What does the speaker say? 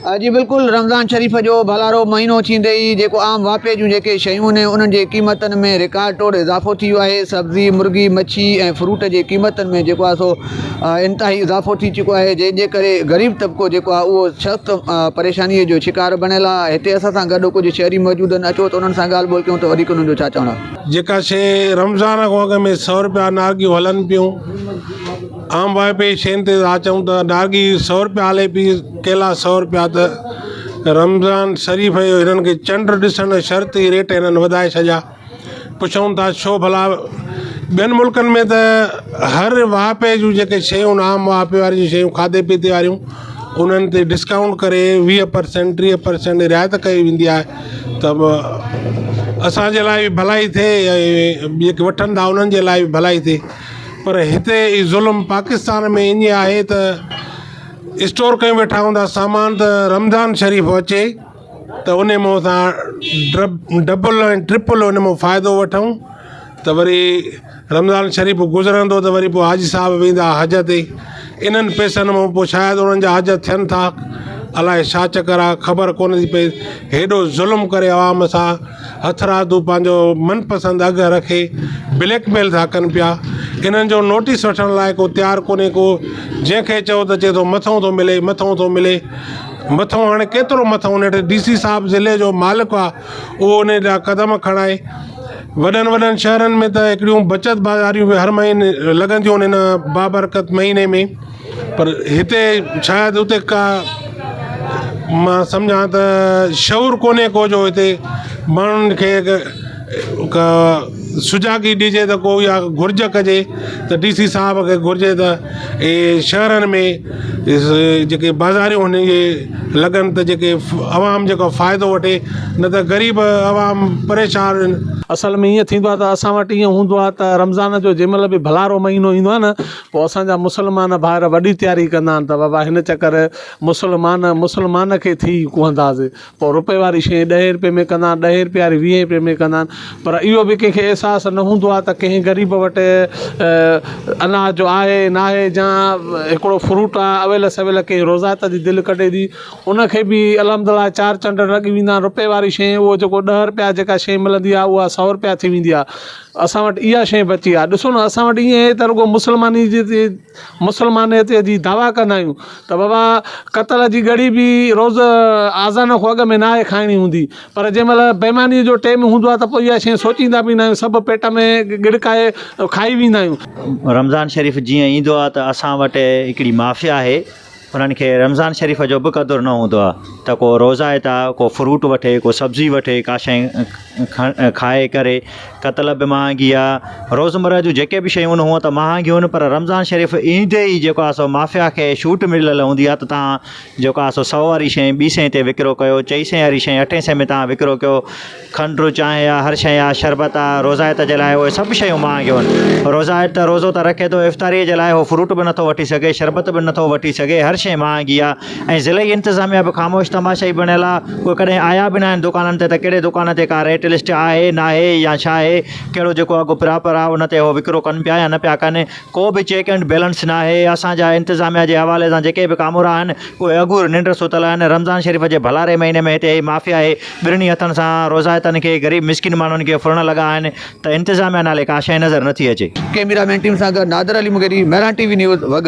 جي بلڪل رمضان شريف جو ڀلارو مهينو ٿيندي ئي جيڪو عام واهپي جون جيڪي شيون آهن انهن جي قيمتن ۾ رڪارڊ ٽوڙ اضافو ٿي ويو آهي سبزي مرغي مڇي ۽ فروٽ جي قيمتن ۾ جيڪو آهي سو انتهائي اضافو ٿي چڪو آهي جنهن جي ڪري غريب طبقو جيڪو آهي اهو سخت پريشاني جو شڪار بڻيل آهي هتي اسان سان گڏ ڪجهه شهري موجود آهن اچو ته انهن سان ڳالهه ٻولهه ڪيون ته وڌيڪ انهن جو ڇا چوڻ آهي. جيڪا شيء رمضان کان اڳ ۾ سئو روپيا نارگيون هلن پيون عام واهپي جي شين تي ٿا چئون ته ڏارگي سئو روپيا هلي پئي ڪيلا سئو روپيا ته رمضان شريف جو هنن کي چنڊ ڏسڻ شرط ئي ريٽ هنن وڌائي ڇڏيا پڇون ٿا ڇو ڀلا ٻين ملڪن ۾ ته هر واهپي جون جيڪي شيون عام واهپي واريون شيون کاڌي پيتي واريون انهن تي ڊسڪائونٽ ڪري 20 پرسنٽ 30 پرسنٽ رعايت ڪئي ويندي آهي ته اسانجي لاء به ڀلائي ٿئي ۽ جيڪي وٺن ٿا انهن جي لاء به ڀلائي ٿئي پر هتي هي ظلم پاڪستان ۾ ائين آهي ته اسٽور ڪيون ويٺا هوندا سامان ته رمضان شريف اچي ته ان مون سان ڊبل ۽ ٽرپل ان مون فائدو وٺون ته وري رمضان شريف گذرندو ته وري پوء حاجي صاحب ويندا حج تي انهن پئسن مان پوء شايد انهن جا حج ٿين ٿا الائي ڇا چڪر آهي خبر ڪونه ٿي پئي هيڏو ظلم ڪري عوام سان هٿرادو پنهنجو من پسند اگهه رکي بليڪ ميل ٿا ڪن پيا انهن جو نوٽيس وٺڻ لاء ڪو تيار ڪونهي ڪو جنهن کي چئو ته چئي ٿو مٿئون ٿو ملي مٿئون ٿو ملي مٿئون هاڻي ڪيترو مٿئون نيٺ ڊي سي صاحب ضلعي جو مالڪ آهي اهو ان جا قدم کڻائي وڏن وڏن شهرن ۾ ته هڪڙيون بچت بازاريون به هر مهيني لڳنديون آهن هن بابرڪت مهيني ۾ پر هتي شايد اتي ڪا مان سمجهان ته شعور ڪونهي ڪو جو هتي ماڻهن کي ڪا سجاڳي ڏجي ته ڪو اها گهرج ڪجي ته ڊي سي صاحب کي گهرجي ته اهي شهرن ۾ جيڪي بازاريون آهن اهي لڳن ته جيڪي عوام جيڪو فائدو وٺي نه ته غريب عوام پريشان آهن. اصل ۾ ائين ٿيندو آهي ته اسان وٽ ائين هوندو آهي ته رمضان جو جنهن مهل به ڀلارو مهينو ايندو آهي نه پوء اسان جا مسلمان ڀائر وڏي تياري ڪندا آهن ته بابا هن چڪر مسلمان مسلمان کي ٿي ڪهنداسين پوء روپئي واري شيء ڏهين روپئي ۾ ڪندا آهن ڏهين روپئي واري ويهين روپئي ۾ ڪندا آهن پر اهو به ڪنهن کي احساس نه هوندو آهي ته ڪنهن غريب وٽ اناج آهي ناهي يا هڪڙو فروٽ آهي اويل سويل ڪنهن روزائت جي دل ڪڍي ٿي ان کي به الحمد الله چار چنڊ لڳي ويندا آهن روپئي واري شيء اهو جيڪو ڏهه روپيا جيڪا شيء ملندي آهي اها سئو روپيا ٿي ويندي آهي اسان وٽ اها شيء بچي آهي ڏسو نه اسان وٽ ائين آهي ته رڳو مسلماني جي مسلمانيت جي دعويٰ ڪندا آهيون ته بابا قتل جي ڳڙي به روز آذان کان اڳ ۾ ناهي کائڻي هوندي پر جنهن مهل بيماني جو ٽيم هوندو آهي ته پوء اها شيء سوچيندا به نه آهيون سڀ پيٽ ۾ ڳڙڪائي کائي ويندا آهيون. رمضان شريف جيئن ايندو آهي ته اسان وٽ هڪڙي مافيا آهي انهن کي رمضان شريف جو به قدر نه هوندو آهي ته ڪو روزائتا ڪو فروٽ وٺي ڪو سبزي وٺي ڪا شيء کائي ڪري ڪتل به مهانگي آهي روزمره جون جيڪي به شيون آهن هونء ته مهانگيون آهن پر رمضان شريف ايندي ئي جيڪو آهي سو مافيا کي ڇوٽ مليل هوندي آهي ته توهان جيڪو آهي سو سئو واري شيء ٻي سئي تي وڪرو ڪيو چئي سئي واري شيء اٺين سئي ۾ توهان وڪرو ڪيو کنڊ، چانهه آ، هر شيء آ، شربت آ، روزائت جي لاء اهي سڀ شيون مهانگيون آهن. روزائت ته روزو ته رکي ٿو، افطاريء جي لاء هو فروٽ به نٿو وٺي سگهي، شربت به نٿو وٺي سگهي، هر شيء مهانگي آ ۽ ضلعي انتظاميا به خاموش تماشائي بڻيل آ، اهي ڪڏهن آيا به ناهن دڪانن تي ته ڪهڙي دڪان تي ڪا ريٽ لسٽ آهي ناهي يا ڇا آهي، ڪهڙو جيڪو اگهه پراپر آ ان تي هو وڪرو ڪن پيا يا نه پيا ڪن، ڪو به چيڪ اينڊ بيلنس ناهي، اسان جا انتظاميا جي حوالي سان جيڪي به ڪامورا آهن اهي اگهور ننڊ ستل آهن، رمضان شريف جي ڀلاري مهيني ۾ هتي هي مافيا آهي. ٻنهي هٿن سان روزائتن کي غريب مسڪين ماڻهن کي ڦرڻ لڳا آهن ته انتظاميا نالي ڪا شيء نظر نٿي اچي. ڪئميرا مين ٽيم سان گڏ Nadir Ali Mugheri, Mehran T V news, Wagan.